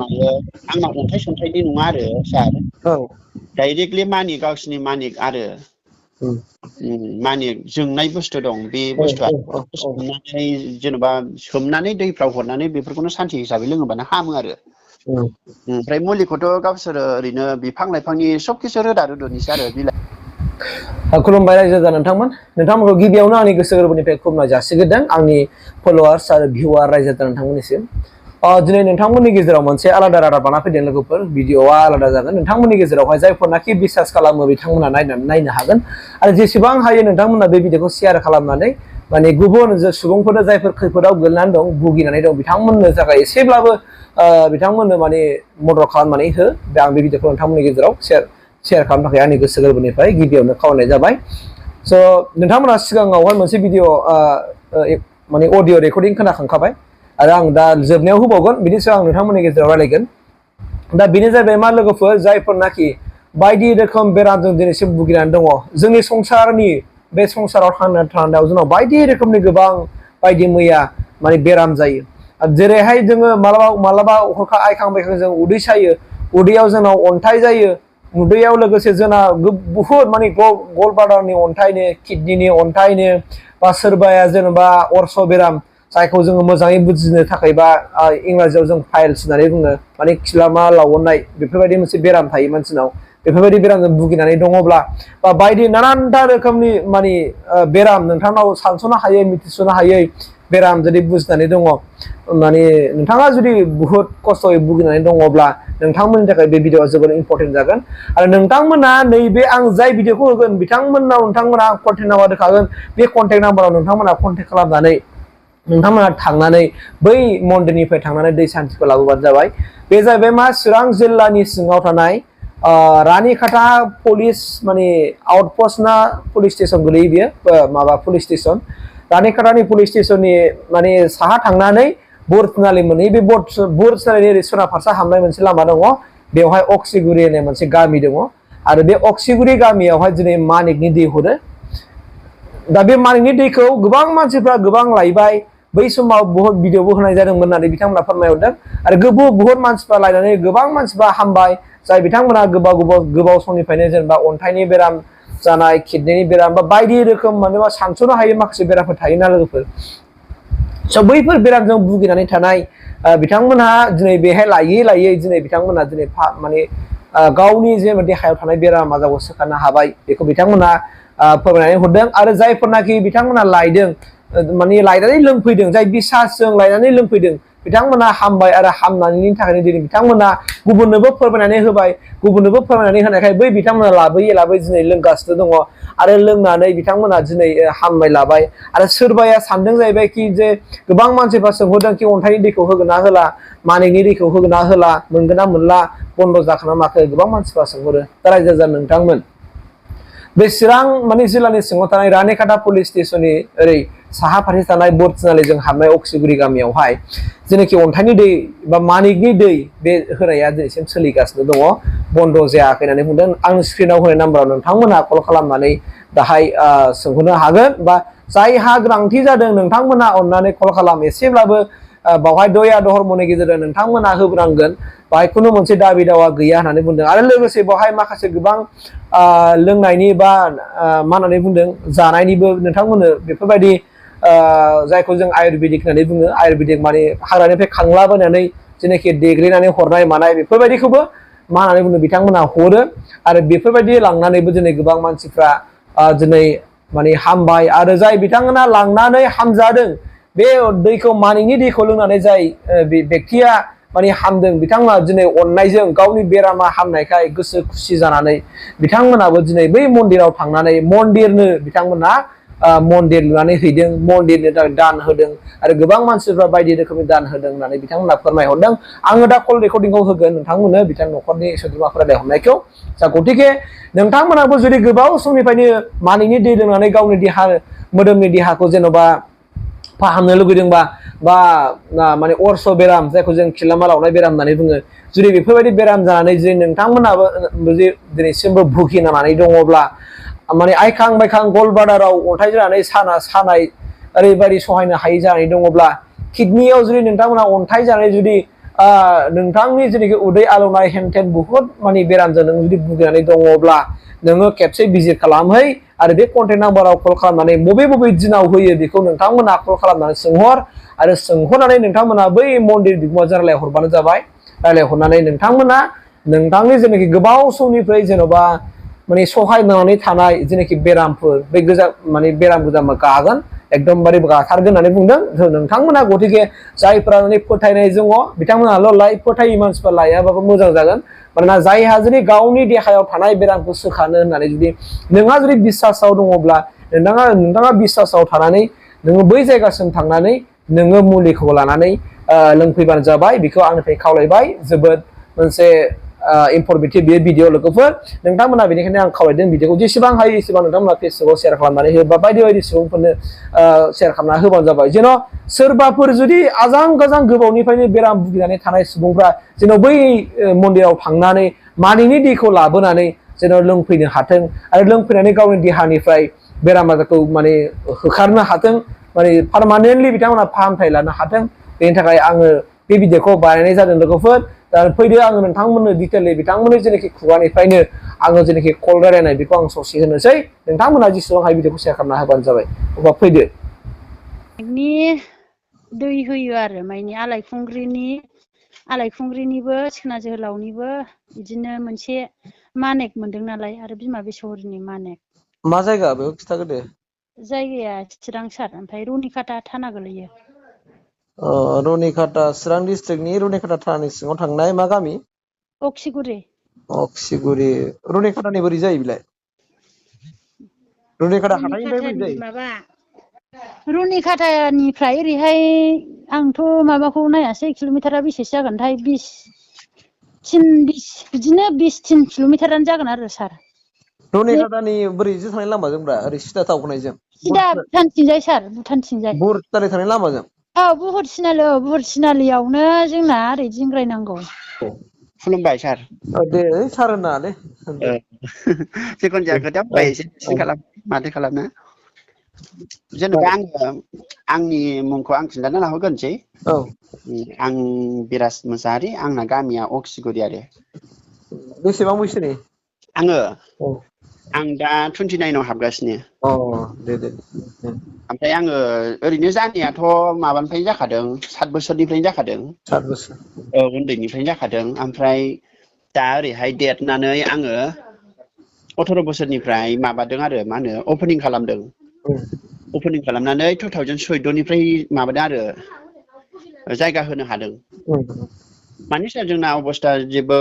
मायो आंना अन्थाइ सन्थाइनि नङा आरो सार डाइरेक्टलि मानिक गावसिनि मानिक आरो मानिक जोंनाय बुस्थु दं बे बुस्थुआ सोमनानै जेनेबा सोमनानै दैफ्राव हरनानै बेफोरखौनो सान्थि हिसाबै लोङोबानो हामो आरो ओमफ्राय मुलिखौथ' गावसोरो ओरैनो बिफां लाइफांनि सब किसु रोदा रुद'निसो आरो बिलाइ खुलुमबाय रायजो राजा नोंथांमोनखौ गिबियावनो आंनि गोसो गोरबोनिफ्राय खुलुमनाय जासिग्रोदों आंनि फलोवार्स आरो भिउआर रायजो राजा नोंथांमोननिसिम दिनै नोंथांमोननि गेजेराव मोनसे आलादा रादाब लाना फैदों लोगोफोर भिडिअआ आलादा जागोन नोंथांमोननि गेजेरावहाय जायफोरनाखि बिसास खालामो बिथांमोना नायनो हागोन आरो जेसेबां हायो नोंथांमोना बे भिडिअखौ शेयार खालामनानै माने गुबुन सुबुंफोरनो जायफोर खैफोदाव गोलैनानै दं भुगिनानै दं बिथांमोननो थाखाय एसेब्लाबो बिथांमोननो माने मदद खालामनानै हो दा आं बे भिडिअखौ नोंथांमोननि गेजेराव शेयार खालामनो थाखाय आंनि गोसो गोरबोनिफ्राय गिबियावनो खावलायनाय जाबाय स' नोंथांमोना सिगाङावहाय मोनसे भिडिअ माने अडिअ रेकर्डिं खोनाखांखाबाय आरो आं दा जोबनायाव होबावगोन बिनि सायाव आं नोंथांमोननि गेजेराव रायलायगोन दा बेनो जाबाय मा लोगोफोर जायफोरनाखि बायदि रोखोम बेरामजों दिनैसिम भुगिनानै दङ जोंनि संसारनि बे संसाराव थानायाव जोंनाव बायदि रोखोमनि गोबां बायदि मैया माने बेराम जायो जेरैहाय जोङो मालाबा हरखाब आइखां बायखां जों उदै सायो उदैयाव जोंनाव अन्थाइ जायो उदैयाव लोगोसे जोंना बुहुत माने गलब्लाडारनि अन्थाइनो किडनिनि अन्थाइनो बा सोरबाया जेनेबा अर्स बेराम जायखौ जोङो मोजाङै बुजिनो थाखाय बा इंराजियाव जों फाइल्स होननानै बुङो माने खिलामा लावनाय बेफोरबायदि मोनसे बेराम थायो मानसिनाव बेफोरबायदि बेरामजों भुगिनानै दङब्ला बा बायदि नानानथा रोखोमनि माने बेराम नोंथांनाव सानस'नो हायै मिथिस'नो हायै बेराम जुदि बुजिनानै दङ माने नोंथाङा जुदि बुहुत खस्थ'यै भुगिनानै दङब्ला नोंथांमोननि थाखाय बे भिडिअआ जोबोद इम्परटेन्ट जागोन आरो नोंथांमोना नैबे आं जाय भिडिअखौ होगोन नोंथांमोना कन्टेक्ट नाम्बार होखागोन बे कन्टेक्ट नाम्बाराव नोंथांमोना कन्टेक्ट खालामनानै नोंथांमोना थांनानै बै मन्दिरनिफ्राय थांनानै दै सान्थिखौ लाबोबानो जाबाय बे जाहैबाय मा चिरां जिल्लानि सिङाव थानाय रानिखाता पुलिस माने आउटपस्ट ना पुलिस स्टेसन गोलैयो बियो माबा पुलिस स्टेसन रानिखातानि पुलिस स्टेसननि माने साहा थांनानै बुरथिनालि मोनै बे बुरथिनालिनि ओरै सोनाब फारसे हाबनाय मोनसे लामा दङ बेवहाय अक्सिगुरि होननाय मोनसे गामि दङ आरो बे अक्सिगुरि गामियावहाय दिनै मानिकनि दै हरो दा बे मानिकनि दैखौ गोबां मानसिफ्रा गोबां लायबाय बै समाव बहुत भिडिअबो होनाय जादोंमोन होननानै बिथांमोना फोरमायहरदों आरो बहुत मानसिफ्रा लायनानै गोबां मानसिफ्रा हामबाय जाय बिथांमोना गोबाव समनिफ्रायनो जेनेबा अन्थाइनि बेराम जानाय किडनिनि बेराम बा बायदि रोखोम मानोबा सानस'नो हायै माखासे बेरामफोर थायोना लोगोफोर स' बैफोर बेरामजों भुगिनानै थानाय बिथांमोनहा दिनै बेहाय लायै दिनै बिथांमोना दिनै माने गावनि जेनेबा देहायाव थानाय बेराम आजारखौ सोखानो हाबाय बेखौ बिथांमोना फोरमायनानै हरदों आरो जायफोरनाखि बिथांमोना लायदों माने लायनानै लोंफैदों जाय बिसासजों लायनानै लोंफैदों बिथांमोना हामबाय आरो हामनायनि थाखायनो दिनै बिथांमोना गुबुननोबो फोरमायनानै होबाय गुबुननोबो फोरमायनानै होनायखाय बै बिथांमोना लाबोयै दिनै लोंगासिनो दङ आरो लोंनानै बिथांमोना दिनै हामबाय लाबाय आरो सोरबाया सानदों जाहैबाय कि जे गोबां मानसिफ्रा सोंहरदों कि अन्थाइनि दैखौ होगोन ना होला मानिकनि दैखौ होगोन ना होला मोनगोन ना मोनला बन्द' जाखोना माखो गोबां मानसिफ्रा सोंहरो दा रायजो राजा नोंथांमोन बे चिरां माने जिल्लानि सिङाव थानाय रानिखाता पुलिस स्टेसननि ओरै साहा फारसे थानाय बुरथिनालिजों हाबनाय अक्सिगुरि गामियावहाय जेनाखि अन्थाइनि दै बा मानिकनि दै बे होनाया दिनैसिम सोलिगासिनो दङ बन्द' जायाखै होननानै बुंदों आं स्क्रिनाव होनाय नाम्बाराव नोंथांमोनहा कल खालामनानै दाहाय सोंहरनो हागोन बा जायहा गोनांथि जादों नोंथांमोना अननानै कल खालाम एसेब्लाबो बावहाय दया दहरमनि गेजेरजों नोंथांमोना होबोनांगोन बाहाय खुनु मोनसे दाबि दावा गैया होननानै बुंदों आरो लोगोसे बावहाय माखासे गोबां लोंनायनि बा मा होननानै बुंदों जानायनिबो नोंथांमोननो बेफोरबायदि जायखौ जों आयुर्वेदिक होननानै बुङो आयुर्वेदिक माने हाग्रानिफ्राय खांलाबायनानै जेनाखि देग्लिनानै हरनाय मानाय बेफोरबायदिखौबो मा होननानै बुङो बिथांमोना हरो आरो बेफोरबायदि लांनानैबो दिनै गोबां मानसिफ्रा दिनै माने हामबाय आरो जाय बिथांमोना लांनानै हामजादों बे दैखौ मानिकनि दैखौ लोंनानै जाय बेक्तिया माने हामदों बिथांमोना दिनै अननायजों गावनि बेरामा हामनायखाय गोसो खुसि जानानै बिथांमोनाबो दिनै बै मन्दिराव थांनानै मन्दिरनो बिथांमोना मन्दिर लुनानै हैदों मन्दिरनि थाखाय दान होदों आरो गोबां मानसिफ्रा बायदि रोखोमनि दान होदों होननानै बिथांमोना फोरमायहरदों आङो दा कल रेकर्डिंखौ होगोन नोंथांमोननो बिथां न'खरनि सोद्रोमाफोरा रायहरनायखौ जा गतिके नोंथांमोनाबो जुदि गोबाव समनिफ्रायनो मानिकनि दै लोंनानै गावनि देहा मोदोमनि देहाखौ जेन'बा फाहामनो लुगैदोंबा बा माने अर्स बेराम जायखौ जों खिलामा लावनाय बेराम होननानै बुङो जुदि बेफोरबायदि बेराम जानानै जुदि नोंथांमोनाबो जुदि दिनैसिमबो भुगिनानै दङब्ला माने आइखां बायखां गलब्लाडाराव अन्थाइ जानानै सानाय ओरैबायदि सहायनो हायै जानानै दङब्ला किडनियाव जुदि नोंथांमोना अन्थाइ जानानै जुदि नोंथांनि जेनेखि उदै आलौनाय हेनथेन बुहुत माने बेरामजों नों जुदि भुगिनानै दङब्ला नोङो खेबसे भिजिट खालामहै आरो बे कन्टेक्ट नाम्बाराव कल खालामनानै बबे दिनाव होयो बेखौ नोंथांमोना कल खालामनानै सोंहर आरो सोंहरनानै नोंथांमोना बै मन्दिर बिगोमाजों रायलायहरबानो जाबाय रायलायहरनानै नोंथांमोना नोंथांनि जेनेखि गोबाव समनिफ्राय जेन'बा माने सहाय नांनानै थानाय जेनेखि बेरामफोर बे माने बेराम गोजामा गागोन एकदमबारे गाथारगोन होननानै बुंदों नोंथांमोना गतिके जायफोरा माने फोथायनाय दङ बिथांमोनाल' लाय फोथायि मानसिफोरा लायाबाबो मोजां जागोन मानोना जायहा जुदि गावनि देहायाव थानाय बेरामखौ सोखानो होननानै जुदि नोंहा जुदि बिश्वासाव दङब्ला नोंथाङा बिश्वासाव थानानै नोङो बै जायगासिम थांनानै नोङो मुलिखौ लानानै लोंफैबानो जाबाय बेखौ आंनिफ्राय खावलायबाय जोबोद मोनसे इनफरमेटिभ बे भिडिअ लोगोफोर नोंथांमोना बेनिखायनो आं खावलायदों भिडिअखौ जेसेबां हायो एसेबां नोंथांमोना फेसबुकाव शेयार खालामनानै होबा बायदि सुबुंफोरनो शेयार खालामना होबानो जाबाय जेन' सोरबाफोर जुदि आजां गाजां गोबावनिफ्रायनो बेराम भुगिनानै थानाय सुबुंफ्रा जेन' बै मन्दिराव थांनानै मानिनि दैखौ लाबोनानै जेन' लोंफैनो हाथों आरो लोंफैनानै गावनि देहानिफ्राय बेराम आजारखौ माने होखारनो हाथों माने पारमानेन्टलि बिथांमोना फाहामथाय लानो हाथों बेनि थाखाय आङो बे भिडिअखौ बानायनाय जादों लोगोफोर दा फैदो आङो नोंथांमोननो डिटेललि बिथांमोननि जेनेखि खुगानिफ्रायनो आङो जेनेखि कल रायलायनाय बेखौ आं ससे होनोसै नोंथांमोना जेसेबां हायो भिडिअखौ शेयार खालामना होबानो जाबाय अब्ला फैदो दै होयो आरो माने आलायखुंग्रिनिबो सिखोना जोहोलावनिबो बिदिनो मोनसे मानेक मोनदों नालाय आरो बिमा बिसहरिनि मानेक मा जायगा बेखौ खिथाग्रोदो जायगाया चिरां सार ओमफ्राय रुनिकाटा थाना गोलैयो रुनिकाटा चिरां डिस्ट्रिक्टनि रुनिकाटा थानानि सिङाव थांनाय मा गामि अक्सिगुरि रुनिकाटानि बोरै जायो बिलाय रुनिकाटा हाथायनिफ्राय बोरै रुनिकाटानि जायो माबा रुनिकाटानिफ्राय ओरैहाय आंथ' माबाखौ नायासै किल'मिटारा बेसेसो जागोनथाय 20 बिदिनो 20-3 किल'मिटारानो जागोन आरो सार रुनिकाटानि बोरैजों थांनाय लामाजोंब्रा ओरै सिदा दावखोनायजों सिदा भुटानथिंजाय सार भुटानथिंजाय बुरतारि थांनाय लामाजों बुहुद सिनालियावनो जोंना ओरै दिंग्रायनांगौ खुलुमबाय सार दे सार होननाङालै जिखुनु जाया खोथा बुंबाय एसे खालाम माथो खालामनो जेनेबा आंनि मुंखौ आं खिन्थाना लाहरग्रोनोसै आं बिराज मोसाहारि आंना गामिया अक्सिगुरि आरो बेसेबां बैसोनि आं दा 29 हाबगासिनो दे ओमफ्राय आङो ओरैनो जानायाथ' माबानिफ्रायनो जाखादों 7 बोसोरनिफ्रायनो जाखादों 7 बोसोर उन्दैनिफ्रायनो जाखादों ओमफ्राय दा ओरैहाय देरनानै आङो 18 बोसोरनिफ्राय माबादों आरो मा होनो अपेनिं खालामदों अपेनिं खालामनानै 2014 निफ्राय माबादों आरो जायगा होनो हादों मानि सार जोंना अबस्था जेबो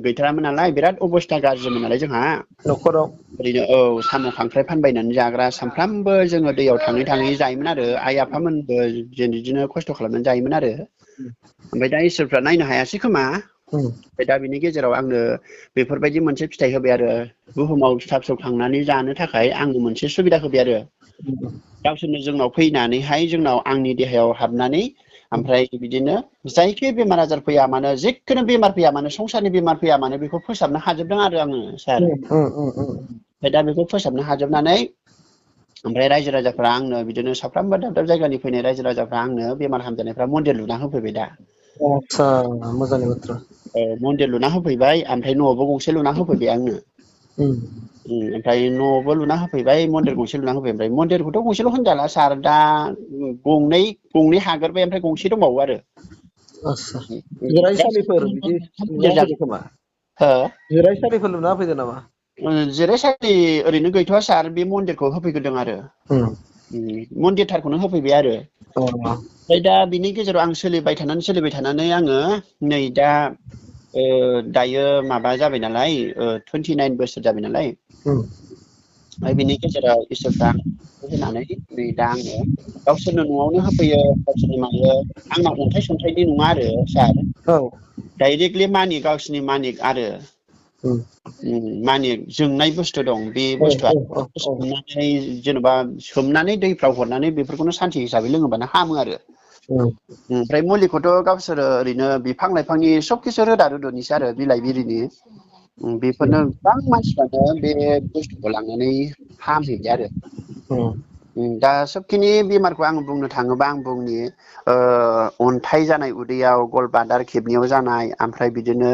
गैथारामोन नालाय बिराद अबस्था गाज्रिमोन नालाय जोंहा न'खराव ओरैनो साम' खांख्राइ फानबायनानै जाग्रा सानफ्रामबो जोङो दैयाव थाङै जायोमोन आरो आइ आफामोनबो जों बिदिनो खस्थ' खालामनानै जायोमोन आरो ओमफ्राय दा इसोरफ्रा नायनो हायासै खोमा ओमफ्राय दा बिनि गेजेराव आंनो बेफोरबायदि मोनसे फिथाइ होबाय आरो बुहुमाव फिसा फिसौ खांनानै जानो थाखाय आंनो मोनसे सुबिदा होबाय आरो गावसोरनो जोंनाव फैनानैहाय जोंनाव आंनि देहायाव हाबनानै ओमफ्राय बिदिनो जायखि बेमार आजार फैया मानो जिखुनु बेमार फैया मानो संसारनि बेमार फैया मानो बेखौ फोसाबनो हाजोबदों आरो आङो सार ओमफ्राय दा बेखौ फोसाबनो हाजोबनानै ओमफ्राय रायजो राजाफ्रा आंनो बिदिनो साफ्रोमबो दाब दाब जायगानि फैनाय रायजो राजाफ्रा आंनो बेमार हामजानायफ्रा मन्दिर लुना होफैबाय दा आतसा मोजांनि बाथ्रा मन्दिर लुना होफैबाय ओमफ्राय न'आवबो गंसे लुना होफैबाय आंनो ओमफ्राय न'आवबो लुना होफैबाय मन्दिर गंसे लुना होफैबाय ओमफ्राय मन्दिरखौथ' गंसेल' होनजाला सार दा गंनै हागोरबाय ओमफ्राय गंसे दंबावो आरो जिरायसालिफोर बिदि लुना होफैदों खोमा जिरायसालिफोर लुना होफैदों नामा जिरायसालि ओरैनो गैथ'वा सार बे मन्दिरखौ होफैग्रोदों आरो मन्दिरथारखौनो होफैबाय आरो ओमफ्राय दा बिनि गेजेराव आं सोलिबाय थानानै आङो नै दा दायो माबा जाबाय नालाय 29 बोसोर जाबाय नालाय ओमफ्राय बिनि गेजेराव इसोरफ्रा होनानै नै दा आङो गावसोरनो न'आवनो होफैयो गावसोरनो मायो आंना अन्थाइ सन्थाइनि नङा आरो सार डाइरेक्टलि गावसिनि मानिक आरो मानिक जोंनाय बुस्थु दं बे बुस्थुआ सोमनानै जेनेबा सोमनानै दैफ्राव हरनानै बेफोरखौनो सान्थि हिसाबै लोङोबानो हामो आरो ओमफ्राय मुलिखौथ' गावसोरो ओरैनो बिफां लाइफांनि सब किसु रोदा रुद'निसो आरो बिलाइ बिरिनि बेफोरनो गोबां मानसिफ्रानो बे बुस्थुखौ लांनानै हामहैबाय आरो दा सबखिनि बेमारखौ आं बुंनो थाङोबा आं बुंनि अन्थाइ जानाय उदैयाव गलबादार खेबनियाव जानाय ओमफ्राय बिदिनो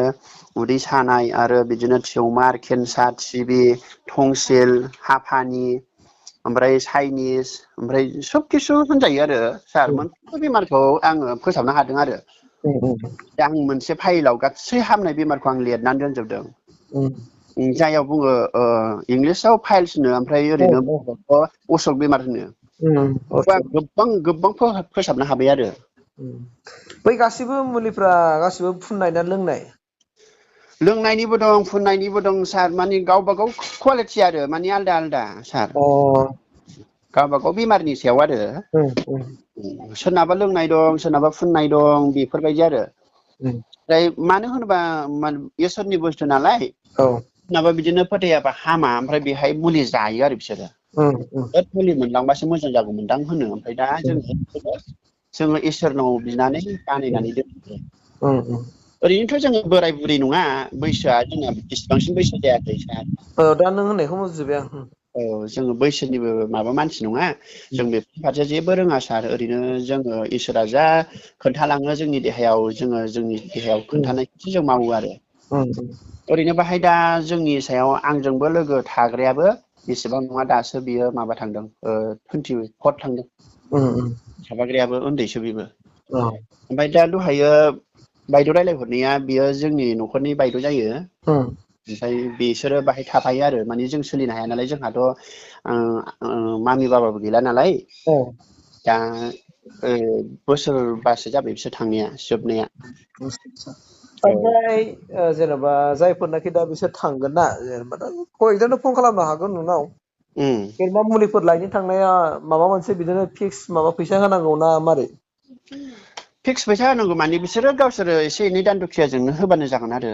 उदै सानाय आरो बिदिनो टिउमार केन्सार टिबि टंसिल हापानि ओमफ्राय चाइनिस ओमफ्राय सब किसु होनजायो आरो सार मोनफ्रोमबो बेमारखौ आङो फोसाबनो हादों आरो दा आं मोनसे फाइलाव गासै हामनाय बेमारखौ आं लिरनानै दोनजोबदों जायाव बुङो इंलिसाव फाइल्स होनो ओमफ्राय ओरैनो असक बेमार होनो गोबां फोसाबनो हाबाय आरो बै गासिबो मुलिफ्रा गासिबो फुननाय ना लोंनाय लोंनायनिबो दं फुननायनिबो दं सार माने गावबा गाव क्वालिटि आरो माने आलदा आलदा सार गावबा गाव बेमारनि सायाव आरो सोरनाबा लोंनाय दं सोरनाबा फुननाय दं बेफोरबायदि आरो ओमफ्राय मानो होनोबा इसोरनि बुस्थु नालाय सोरनाबा बिदिनो फोथायाबा हामा ओमफ्राय बेहाय मुलि जायो आरो बिसोरो मुलि मोनलांबासो मोजां जागौमोनदां होनो ओमफ्राय दा जोङो इसोरनाव बिनानै बानायनानै दोनो ओरैनोथ' जोङो बोराय बुरि नङा बैसोआ जोंना बेसेबांसिम बैसो जायाखै सार दा नों होननायखौ बुजिबाय आं जोङो बैसोनिबो माबा मानसि नङा जों बेफोरनि फारसे जेबो रोङा सार ओरैनो जोङो इसोरा जा खोन्थालाङो जोंनि देहायाव जोङो जोंनि देहायाव खोन्थानायखौसो जों मावो आरो ओरैनो बाहाय दा जोंनि सायाव आंजोंबो लोगो थाग्रायाबो बेसेबां नङा दासो बियो माबा थांदों 24 थांदों माबाग्रायाबो उन्दैसो बेबो ओमफ्राय दा दहायो बायद' रायलायहरनाया बियो जोंनि न'खरनि बायद' जायो ओमफ्राय बिसोरो बाहाय थाफायो आरो माने जों सोलिनो हाया नालाय जोंहाथ' मामि बाबाबो गैला नालाय दा बोसोरबासो जाबाय बिसोर थांनाया जोबनाया ओमफ्राय जेनेबा जायफोरनाखि दा बिसोर थांगोन ना जेनेबा कयजोंनो फन खालामनो हागोन नोंनाव जेनेबा मुलिफोर लायनो थांनाया माबा मोनसे बिदिनो फिक्स माबा फैसा होनांगौ ना मारै फिक्स फैसा होनांगौ माने बिसोरो गावसोरो एसे एनै दान दुखियाजोंनो होबानो जागोन आरो